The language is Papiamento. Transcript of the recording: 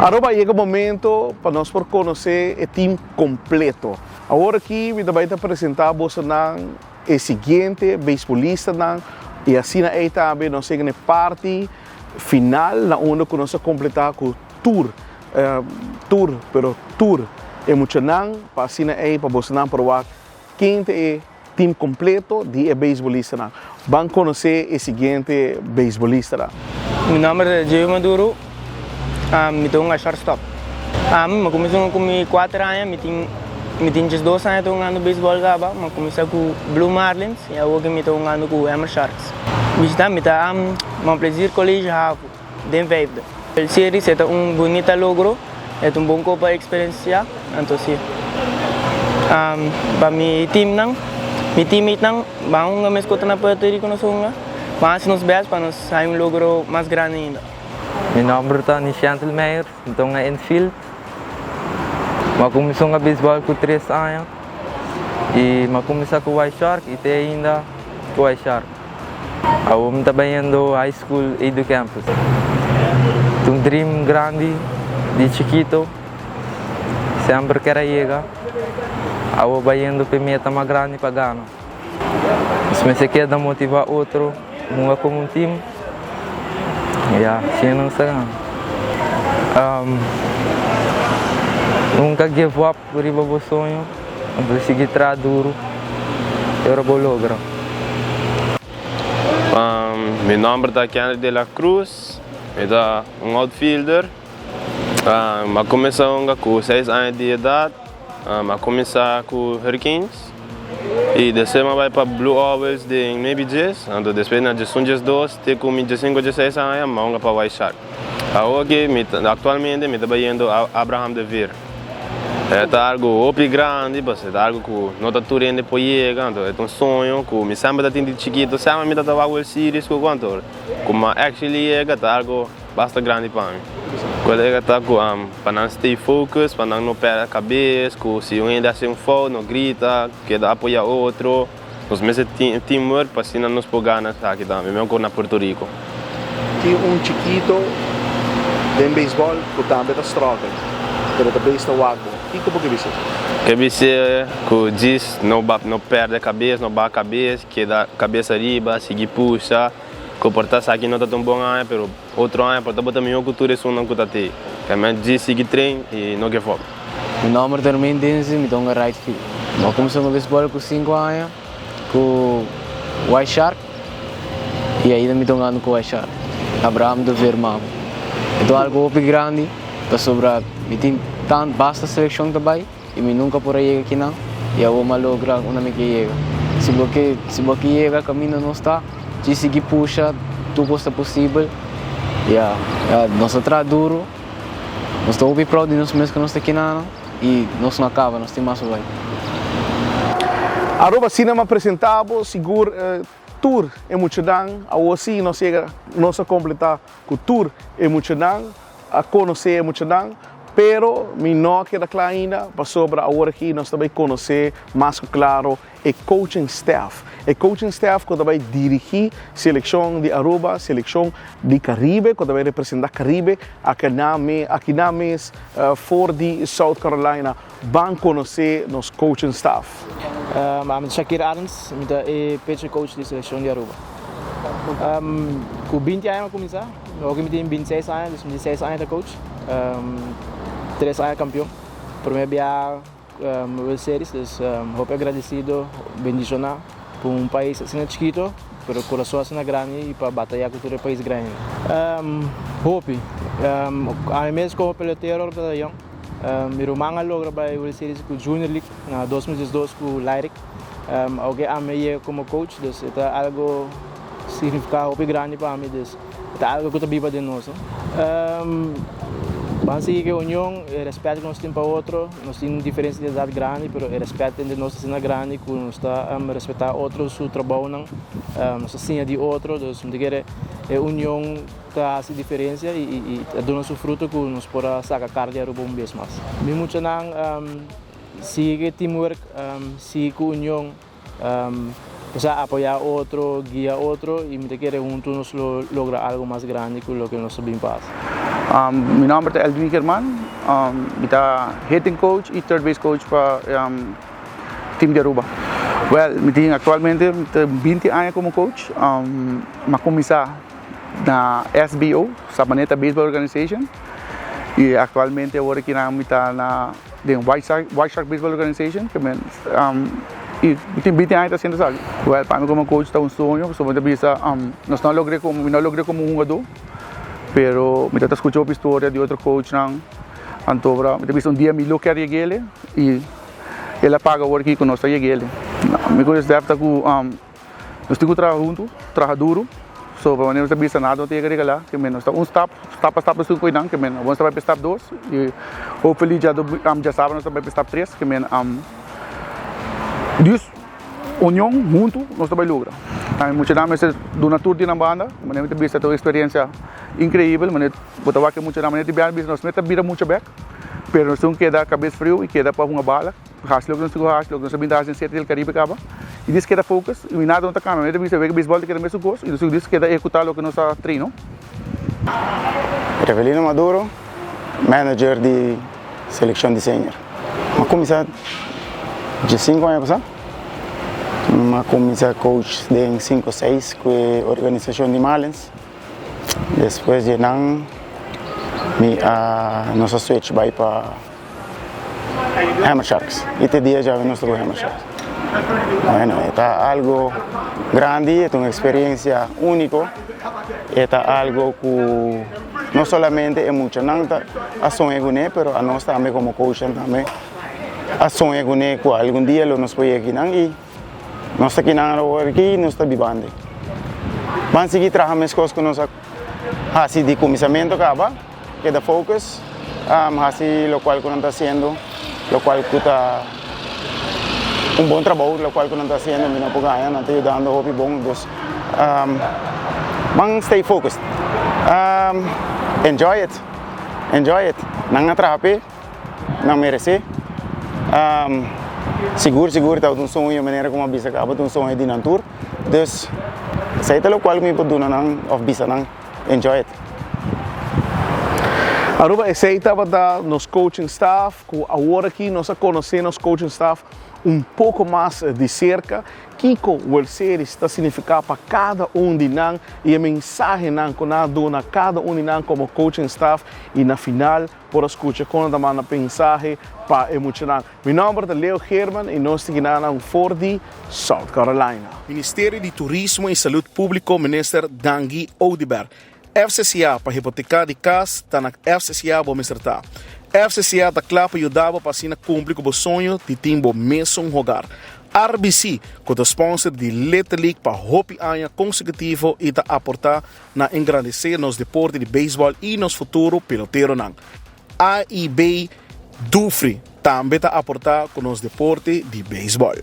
Aruba, yega momento pa nos por conoce e team completo. Awor aki mi tambe ta presenta e siguiente beisbolistanan y asina ey tambe nos yega na parti final na unda cu nos a completa cu tur, tur, pero tur e muchanan pa asina ey pa boso por wak ken e team completo di e beisbolistanan. Ban conoce e siguiente beisbolista. Mi nomber ta Diego Maduro, mi ta un shortstop. Mi cuminsa cu mi 4 aña, mi tin 12 aña hungando beisbol caba, mi cuminsa cu Blue Marlins y awor mi ta hungando cu Hammer Sharks. Bishita mi ta Mon Plaisir College Havo, den vijfde. E series ta un bunita logro, ta un bon pa experiencia, anto si. Pa mi team nan, mi teammate nan, ban hunga mescos na Puerto Rico nos hunga, ban haci nos best pa nos haya un logro mas grandi ainda. Mi nomber ta Nishantel Meyer, mi ta un infield. Mi a cuminsa hunga beisbol cu 3 aña y mi a cuminsa cu White Shark y te ainda cu White Shark. Awor mi ta bayendo high school Edu Campus. Un dream grandi di chikito, semper kier yega. Awor bayendo pa meta mas grandi pa gana. Si mi keda motiva otro, hunga como un team, ya, asina nos ta gana. Nunca give up riba bo soño, sigui traha duro, y ora bo logra. Mi nomber ta Henry de la Cruz, mi ta un outfielder. Mi a cuminsa cu 6 aña di edad, mi a cuminsa cu Hurricanes y despues mi a bay pa Blue Owls di Maybe 10, anto despues na 11, 12, te cu mi 15, 16 aña, mi a hunga pa White Shark. Awor cu actualmente mi ta bayendo Abraham de Veer. Ta algo hopi grandi, ta algo cu no ta tur hende por yega, anto ta un soño cu mi semper tin di chikito, semper mi ta World Series cu cuanto, como actually yega ta algo basta grandi pa mi. Colega ta cu pa nan stay focus, pa nan no perde cabes, cu si un hende haci un foul, no grita, keda apoya otro. Nos mester teamwork pa asina nos por gana aki tambe, mescos na Puerto Rico. Tin un chikito den beisbol cu tambe ta struggle, pero ta best wak bo. Kico bo kier bisa? Kier bisa cu djis no no perde cabes, no baha cabes, keda cabes ariba, sigui pusha, comporta aki no ta un bon aña, pero otro aña por ta bo ta mihor cu tur esunnan cu ta te. Kiermen djis sigui train y no give up. Mi nomber ta Hermain Dinsley, mi ta un right field. Mi a cuminsa cu beisbol cu 5 aña cu White Shark y ainda mi ta hungando cu White Shark. Abraham de Veer mama. Ta algo hopi grandi, pasobra mi tin tanto basta seleccion ta bay y mi nunca por a yega akinan y awor mi a logra unda mi kier yega. Si bo kier yega caminda nos ta, si sigui pusha, tur cos ta posibel. Ya, nos ta traha duro, nos ta hopi proud di nos mes cu nos ta akinan y nos no a caba, nos tin mas pa bay. Aruba Cinema presenta sigur tur e muchanan, awor si nos yega, nos a completa cu tur e muchanan, a conoce e muchanan, pero mi no keda cla ainda, pasobra awor aki nos tambe conoce mas claro e coaching staff. E coaching staff cu tambe dirigi seleccion di Aruba, seleccion di Caribe, cu tambe representa Caribe, aki na mes for di South Carolina, ban conoce nos coaching staff. Mi Shakir Adams, mi ta e pitcher coach di seleccion di Aruba. Cu 20 aña a cuminsa, awor mi tin 26 aña, dus mi tin 6 aña ta coach. 3 aña campeon. Prome biaha World Series, dus hopi agradecido, bendiciona pa un pais asina chikito, pero curason asina grandi y pa bataya cu tur pais grandi. Hopi, ami mes como pelotero ta young. Mi ruman a logra bay World Series cu Junior League na 2012 cu Lyric. Aunke ami yega como coach, dus ta algo significa hopi grandi pa mi, dus ta algo cu ta biba den nos. No? Ban sigui cu union, e respet cu nos tin pa otro, nos tin diferencia di edad grandi, pero e respet entre nos ta grandi cu nos ta respeta otro su trabou, nos ta siña di otro, dus mi kier e union ta haci diferencia y duna su fruto cu nos por saca cara di Aruba un bes mas. Mi muchanan sigui teamwork, sigui union, o sea, apoya otro, guia otro y mi kier hunto nos logra algo mas grandi cu loke nos a bin pasa. Mi nomber ta Eldwin German, mi ta hitting coach y third base coach pa team di Aruba. Well, mi tin actualmente 20 aña como coach. Mi a cuminsa na SBO, Sabaneta Baseball Organization, y actualmente awor aki mi ta na den White Shark Baseball Organization, cu y mi tin 20 aña haciendo esaki. Well, pa mi como coach ta un soño, so mi bisa, nos no a logra como, mi no a logra como hungado, pero mi ta scucha historia di otro coach nan, anto mi bisa un dia mi lo kier yega y el a paga awor aki cu nos ta yega. Mi curiosidad ta cu nos tin cu traha hunto, traha duro, so pa manera nos bisa nada no ta regala, kiermen nos ta un stap, stap a stap nos tin cu nan, kiermen nos ta bay pa stap 2 y hopefully diasabra nos ta bay pa stap 3, kiermen dus union hunto nos ta bay logra. Mucha nan mester duna tur di nan banda, manera mi ta bisa ta un experiencia increibel, manera bo ta wak mucha nan manera di bisa nos mester bira mucha bek, pero nos tin cu keda cabes frio y keda pa hunga bala, haci loke nos tin cu haci, loke nos a bin haci den Serie del Caribe caba, y dis keda focus y nada no ta cambia, manera ta bisa baseball ta keda mesun cos y nos tin cu keda ehecuta loke nos a train. Revelino Maduro, manager di seleccion di senior. Mi a cuminsa 5 aña pasa. Mi a cuminsa coach den 5-6 cu e organisacion di Marlins. Despues di nan, mi a nos a switch bay pa Hammer Sharks. Y te dia ya nos ta Hammer Sharks. Bueno, ta algo grandi, ta un experiencia unico. Ta algo cu no solamente e muchanan a soña cune, pero anos tambe como coach tambe a soña cune cu algun dia lo nos por yega y nos ta aki awor aki, nos ta bibando. Ban sigui traha mescos cu nos haci di cuminsamento caba, keda focus, haci locual cu nos ta haciendo, locual cu ta un bon trabou, locual cu nos ta haciendo, mi no por gaña, nos ta yudando hopi bon, dus ban stay focused. Enjoy it, enjoy it. Nan a traha p'e, nan merece. Sigur, sigur, ta un soño, manera cu a bisa caba, un soño di nan tur. Dus, esey ta locual mi por duna nan, of bisa nan, enjoy it. Aruba, esey tabata nos coaching staff, cu awor aki nos a conoce nos coaching staff un poco mas di cerca. Kico World Series ta significa pa cada un di nan y e mensahe nan cu nan a duna cada un di nan como coaching staff y na final por a scucha con nan manda mensahe pa e muchanan. Mi nomber ta Leo Herman y nos ta sigui for di South Carolina. Ministerio di Turismo y Salud Publico, Minister Dangui Oduber. FCCA pa hipoteca di cas, ta na FCCA bo mester ta. FCCA ta cla pa yuda pa asina cumpli cu bo soño di tin bo mesun hogar. RBC, cu ta sponsor di Little League pa hopi aña consecutivo y ta aporta na engrandece nos deporte di baseball y nos futuro peloteronan. AIB Dufry tambe ta aporta cu nos deporte di baseball.